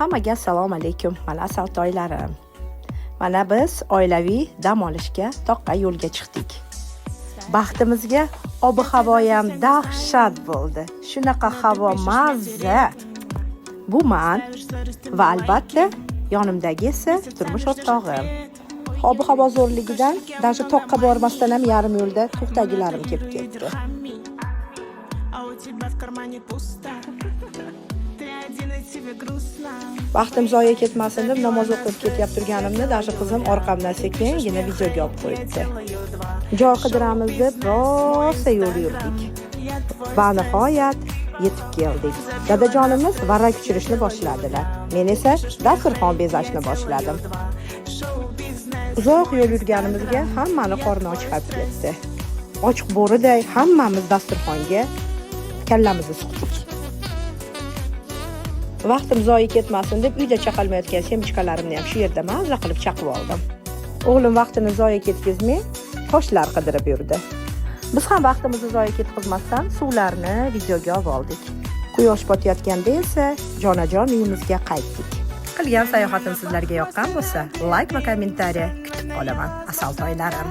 Hammaga assalomu alaykum, mana asaltoylarim. Mana biz oilaviy dam olishga toqqa yo'lga chiqdik. Baxtimizga ob havoyam dahshat bo'ldi. Shunaqa havo mazza. Bu man va albatta yonimdagi esa turmush o'rtog'im. Ob havo zo'rligidan даже toqqa bormasdan ham yarim yo'lda to'xtagilarim kelib ketdi. А у тебя в кармане пусто. Ты один, и тебе грустно. Vaqtim zoya ketmasin deb namoz o'qib ketyap turganimni даже qizim orqamdan sekingina videoga olib qo'yibdi. Joy qidiramiz deb rosa yo'l yurdik. Va nihoyat yetib keldik. Dadajonimiz varrak uchirishni boshladilar. Men esa dasturxon bezashni boshladim. Uzoq yo'l yurganimizga hammani qorni ochqab ketdi. Ochiq bo'riday hammamiz dasturxonga kallamizni suqdik. Vaqtim zoyi ketmasin deb uyda chaqalmayotgan семечка larimni ham shu yerda mazza qilib chaqib oldim. O'g'lim vaqtini zoya ketkazmay, toshlar qidirib yurdi. Biz ham vaqtimizni zoya ketkazmasdan suvlarni videoga olib oldik. Quyosh botayotganda esa jonajon uyimizga qaytdik. Qilgan sayohatim sizlarga yoqqan bo'lsa, layk va kommentariya kutib qolaman, asaltoylarim.